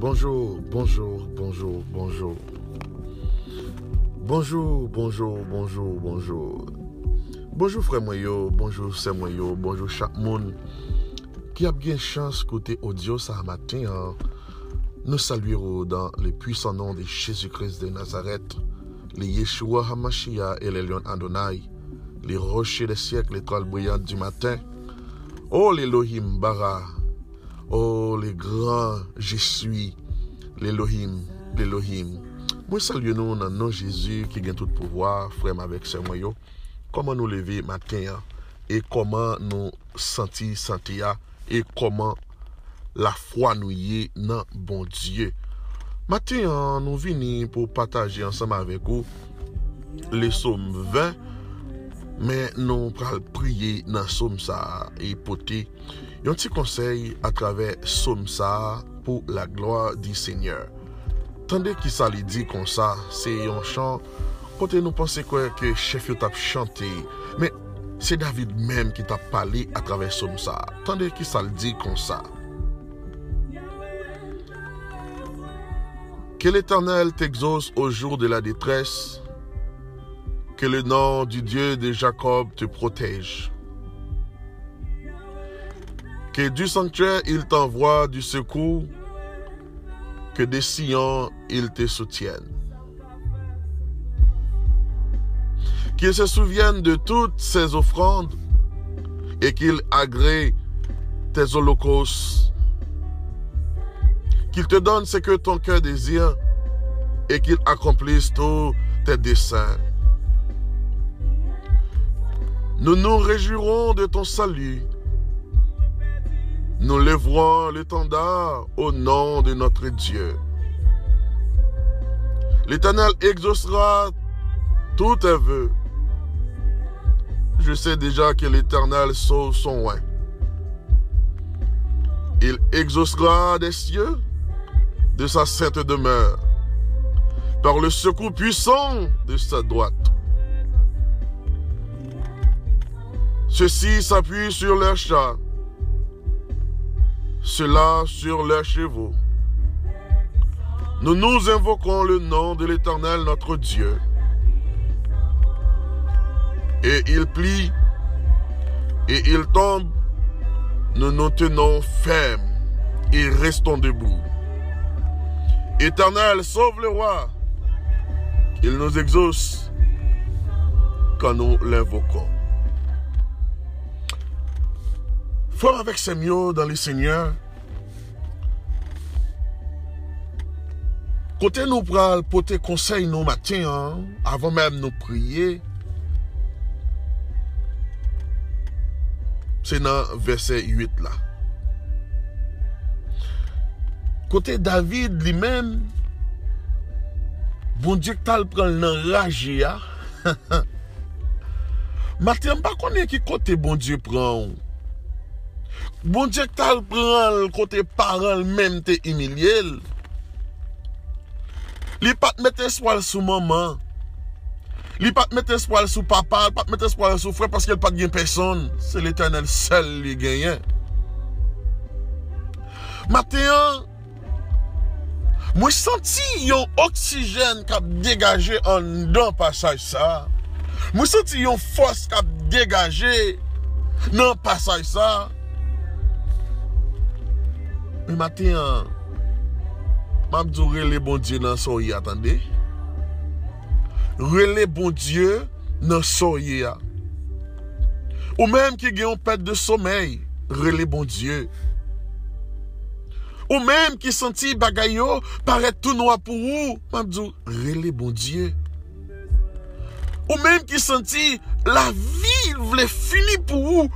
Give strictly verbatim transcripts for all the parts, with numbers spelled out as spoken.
Bonjou, bonjou, bonjou, bonjou. Bonjou, bonjou, bonjou, bonjou. Bonjou frè mwen yo, bonjou sè mwen yo, bonjou chak moun ki ap gen chans koute odyo sa maten an. Nou salye w dans le puissant nom de Jésus-Christ de Nazareth, le Yeshua HaMashiach et le Lion Adonai, le Rocher des siècles, l'étoile brillante du matin. Oh, l'Elohim Bara, oh, le grand je suis, l'Elohim, l'Elohim. Mwen salye nou nan non Jezi ki gen tout pouvwa, frè m avèk sè mwen yo. Kòman nou leve maten an? E kòman nou santi sante a? E kòman lafwa nou ye nan Bondye? Maten an, nou vini pou pataje ansanm avèk ou le sòm ven, men nou pral priye nan sòm sa a e pote yon ti konsèy atravè sòm sa a pour la gloire du Seigneur. Tande kisa li di konsa, se yon chan kote nou panse kwè ke chèf yo t ap chante, men se David menm ki t ap pale atravè sòm sa a. Tande kisa l di konsa. Que l'Éternel t'exauce au jour de la détresse, que le nom du Dieu de Jacob te protège. Que du sanctuaire il t'envoie du secours, que de Sion il te soutienne. Qu'il se souvienne de toutes ses offrandes et qu'il agrée tes holocaustes. Qu'il te donne ce que ton cœur désire et qu'il accomplisse tous tes desseins. Nous nous réjouirons de ton salut. Nous lèverons l'étendard au nom de notre Dieu. L'Éternel exaucera tous tes vœux. Je sais déjà que l'Éternel sauve son oint. Il exaucera des cieux de sa sainte demeure, par le secours puissant de sa droite. Ceux-ci s'appuient sur leurs chars, ceux-là sur leurs chevaux. Nous, nous invoquons le nom de l'Éternel, notre Dieu. Et il plie, et il tombe. Nous nous tenons fermes et restons debout. Éternel, sauve le roi, qu'il nous exauce quand nous l'invoquons. Frè m avèk sè m yo dans le Seigneur, kote nou pral pote konsèy nou maten an, avan menm nou priye, se nan vèsè uit la. Kote David li menm, Bondye k t al pran l nan raje a. Maten an, m pa konnen ki kote Bondye pran w. Bondye k t al pran l kote paran l menm te imilye l. Li pa t met espwa l sou manman. Li pa t met espwa l sou papa, li pa t met espwa l sou frè, paske l pa t gen pèsonn. Se Letènèl sèl li genyen. Maten an, mwen santi yon oksijèn k ap degaje anndan pasaj sa a. Mwen santi yon fòs k ap degaje nan pasaj sa a. Men maten an, m ap di w rele Bondye nan sa w ye a, tande. Rele Bondye nan sa w ye a. Ou menm ki gen yon pèt de somèy, rele Bondye. Ou menm ki santi bagay yo parèt tou nwa pou ou, m ap di w, rele Bondye. Ou menm ki santi lavi vle fini pou ou,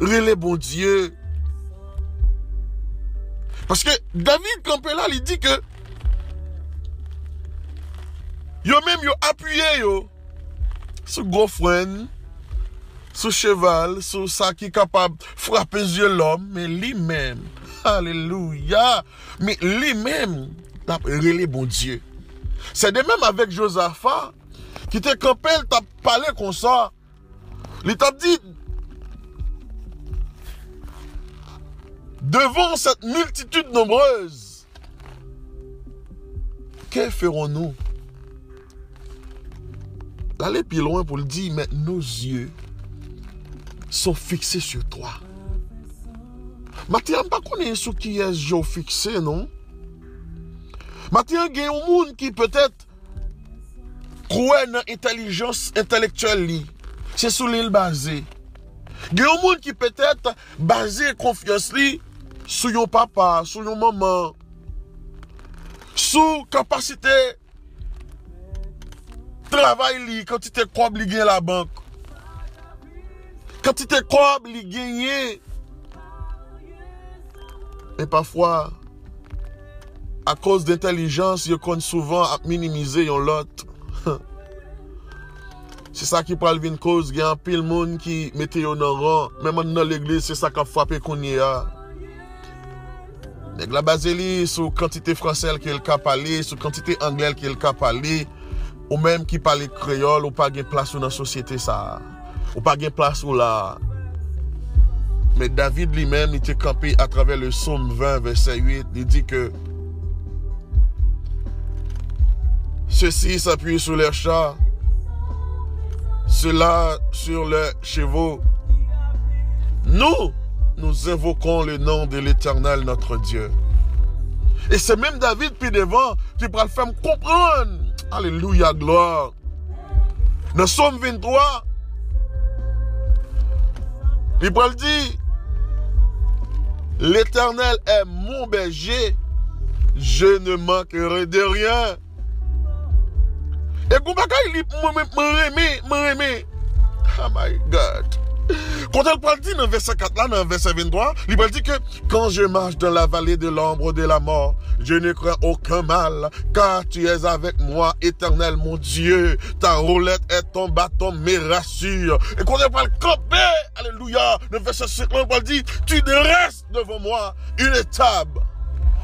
rele Bondye. Paske David kanpe la, li di ke yo menm yo apiye yo sou gwo frenn, sou cheval, sou sa ki kapab frape zye lòm, men li menm, alelouya, men li menm, l ap rele Bondye. Se de menm avèk Jozafa, ki te kanpe, l t ap pale konsa. Li t ap di, devant cette multitude nombreuse, Que ferons-nous? L ale pi lwen pou l di, mais nos yeux sont fixés sur toi. Maten an, m pa konnen sou kiyès je w fikse, non. Maten an, gen yon moun ki petèt kwè nan entèlijans entèlektyèl li. Se sou li l baze. Gen yon moun ki petèt baze konfyans li sou yon papa, sou yon manman, sou kapasite travay li, kantite kòb li gen labank, kantite kòb li genyen. E pafwa, akoz de entèlijans, yo konn souvan ap minimize yon lòt. Se sa ki pral vin koz gen anpil moun ki mete yo nan ran, menm anndan legliz, se sa k ap frape kounye a. Nèg la baze li sou kantite franse ke l ka pale, sou kantite anglè ke l ka pale. Ou menm ki pale kreyòl, ou pa gen plas ou nan sosyete sa a. Ou pa gen plas ou la a. Men David li menm, li te kanpe atravè le Psaume vingt, verset huit, li di ke ceux-ci s'appuient sur leurs chars, ceux-là sur leurs chevaux. Nous, nous invoquons le nom de l'Éternel, notre Dieu. E se menm David pi devan ki pral fè m konprann. Alelouya, glwa. Nan Sòm venntwa, li pral di, L'Éternel est mon berger, je ne manquerai de rien. E gon bagay li, mwen, mwen, mwen renmen, mwen renmen. Oh my God. Kote l pral di nan vèsè kat la, nan vèsè venntwa, li pral di ke, quand je marche dans la vallée de l'ombre de la mort, je ne crains aucun mal, car tu es avec moi, Éternel mon Dieu. Ta houlette et ton bâton me rassurent. E kote l pral kanpe, alelouya, nan vèsè senk la, li pral di, tu dresses devant moi une table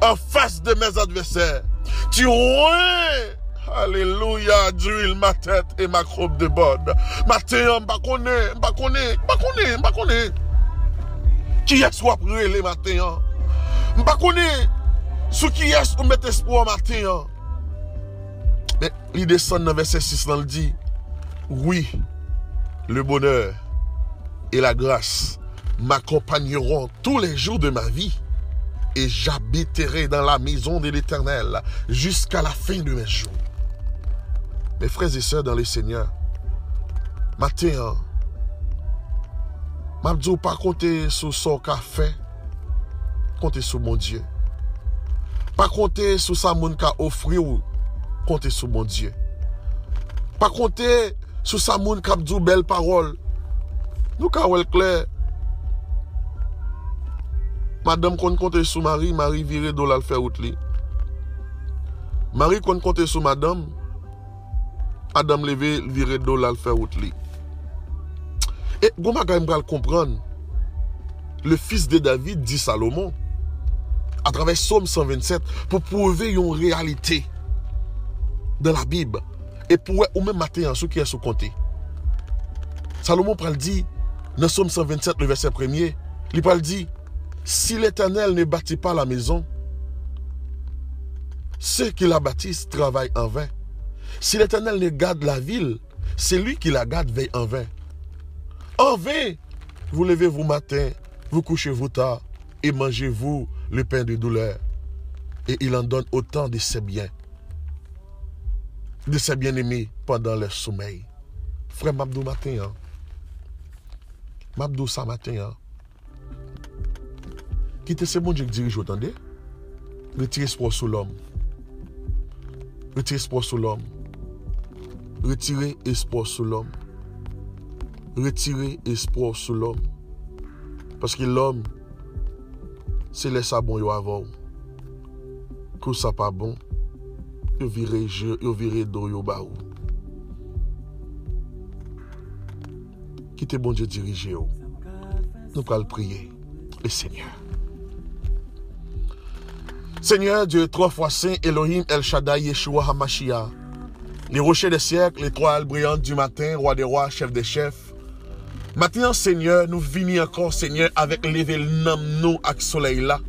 en face de mes adversaires. Tu oins, alelouya, d'huile ma tête et ma coupe déborde. Maten an, m pa konnen, m pa konnen, m pa konnen, m pa konnen. Kiyès w ap rele maten an? M pa konnen sou kiyès ou met espwa w maten an. Men li desann nan vèsè sis lan, li di, oui, le bonheur et la grâce m'accompagneront tous les jours de ma vie, et j'habiterai dans la maison de l'Éternel jusqu'à la fin de mes jours. Mes frères et sœurs dans le Seigneur, maten an, m ap di w pa konte sou sa w ka fè, konte sou Bondye. Pa konte sou sa moun ka ofri w, konte sou Bondye. Pa konte sou sa moun k ap di w bèl pawòl. Nou ka wè l klè. Madanm konn konte sou mari, mari vire do l al fè wout li. Mari konn konte sou madanm, madanm leve, l vire do l al fè wout li. E gon bagay m pral konprann. Le fils de David di Salomon, atravè Sòm san vennsèt, pou pwouve yon reyalite dans la Bible. E pou wè ou menm maten an sou kiyès ou konte. Salomon pral di, nan Sòm san vennsèt, le vèsè premye, li pral di, si l'Éternel ne bâtit pas la maison, ceux qui la bâtissent travaillent en vain. Si l'Éternel ne garde la ville, celui qui la garde veille en vain. En vain, vous levez-vous matin, vous couchez-vous tard, et mangez-vous le pain de douleur. Et il en donne autant de ses biens, de ses bien-aimés pendant leur sommeil. Frè, m ap di w maten an. M ap di w sa maten an. Kite se Bondye k dirije w, tande. Retire espwa w sou lòm. Retire espwa w sou lòm. Retire espwa w sou lòm. Retire espwa w sou lòm. Paske lòm, se lè sa bon yo avè w. Kou sa pa bon, yo vire je, yo vire do yo ba ou. Kite Bondye dirije w. Nou pral priye le Seigneur. Seigneur Dieu trois fois saint, Elohim El Shaddai, Yeshua HaMashiach, le rocher des siècles, l'étoile brillante du matin, roi des rois, chef des chefs. Maten an, Senyè, nou vini ankò, Senyè, avèk leve nanm nou ak solèy la.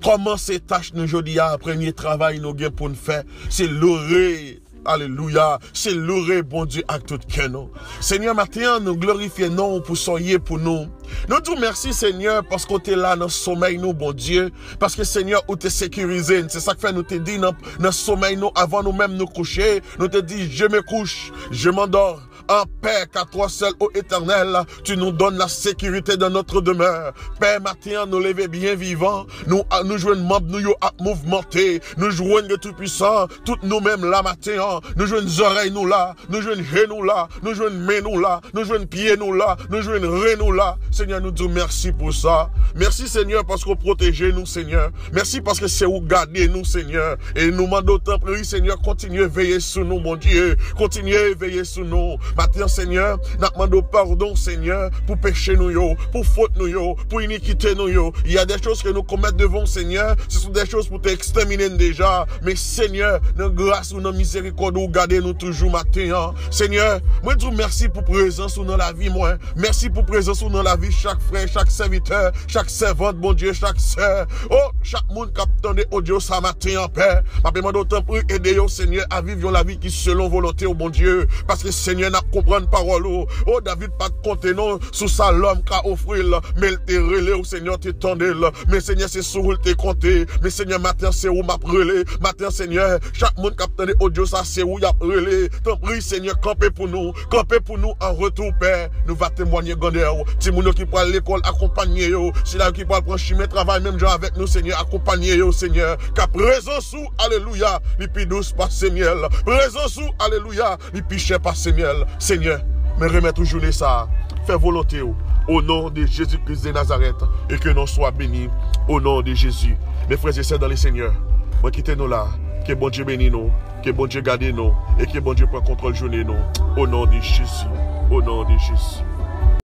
kòmanse tach nou jodi a, premye travay nou gen pou n fè, se loure. Alelouya. Se loure Bondye ak tout kè nou. Senyè, maten an, nou glorifye non w pou sa w ye pou nou. Nou di w mèsi, Senyè, paske w te la nan somèy nou, Bondye. Paske, Senyè, ou te sekirize n. Se sa k fè nou te di nan, nan somèy nou, avan nou menm nou kouche, nou te di, Je me couche, je m'endors en paix, car toi seul, ô Éternel, tu nous donnes la sécurité dans notre demeure. Pè, maten an, nou leve byen vivan. Nou, nou jwenn manm nou yo ap mouvmante. Nou jwenn gen Toupisan. Tout nou menm la maten an. Nou jwenn zòrèy nou la. Nou jwenn je nou la. Nou jwenn men nou la. Nou jwenn pye nou la. Nou jwenn ren nou la. Senyè, nou di w mèsi pou sa. Mèsi, Senyè, paske w pwoteje nou, Senyè. Mèsi paske se ou gade nou, Senyè. E nou mande w, tanpri, Senyè, kontinye veye sou nou, Bondye. Kontinye veye sou nou. Maten an, Senyè, n ap mande w padon, Senyè, pou peche nou yo, pou fot nou yo, pou inikite nou yo. Il y a des choses que nous commettons devant, Senyè, ce sont des choses pou te ekstèmine n deja. Men, Senyè, nan gras ou, nan mizerikòd ou, gade nou toujou maten an. Senyè, mwen di w mèsi pou prezans ou nan lavi mwen. Mèsi pou prezans ou nan lavi chak frè, chak sèvitè, chak sèvant, Bondye, chak sè. O, chak moun k ap tande odyo sa maten an, Pè. M ap mande w, tanpri, ede yo, Senyè, a viv yon lavi ki selon volonte w, Bondye. Paske, Senyè, n ap konprann pawòl ou. O, David pa t konte non sou sa lòm ka ofri l, men l te rele w, Senyè, w te tande l. Men, Senyè, se sou ou l te konte. Men, Senyè, maten an, se ou m ap rele. Maten an, Senyè, chak moun k ap tande odyo sa, se ou y ap rele. Tanpri, Senyè, kanpe pou nou. Kanpe pou nou an retou, Pè. Nou va temwanye grandè w. Timoun yo ki pral lekòl, akonpanye yo. Sila yo ki pral pran chimen travay menm jan avèk nou, Senyè, akonpanye yo, Senyè. Ka prezans ou, alelouya, li pi dous pase myèl. Prezans ou, alelouya, li pi chè pase myèl. Senyè, mwen remèt ou jounen sa a. Fè volonte w. Au nom de Jésus-Christ de Nazareth, et que non swa beni. Au nom de Jésus. Mes frères et sœurs dans le Seigneur, mwen kite nou la. Ke Bondye beni nou. Ke Bondye gade nou. E ke Bondye pran kontwòl jounen nou. Au nom de Jésus. Au nom de Jésus.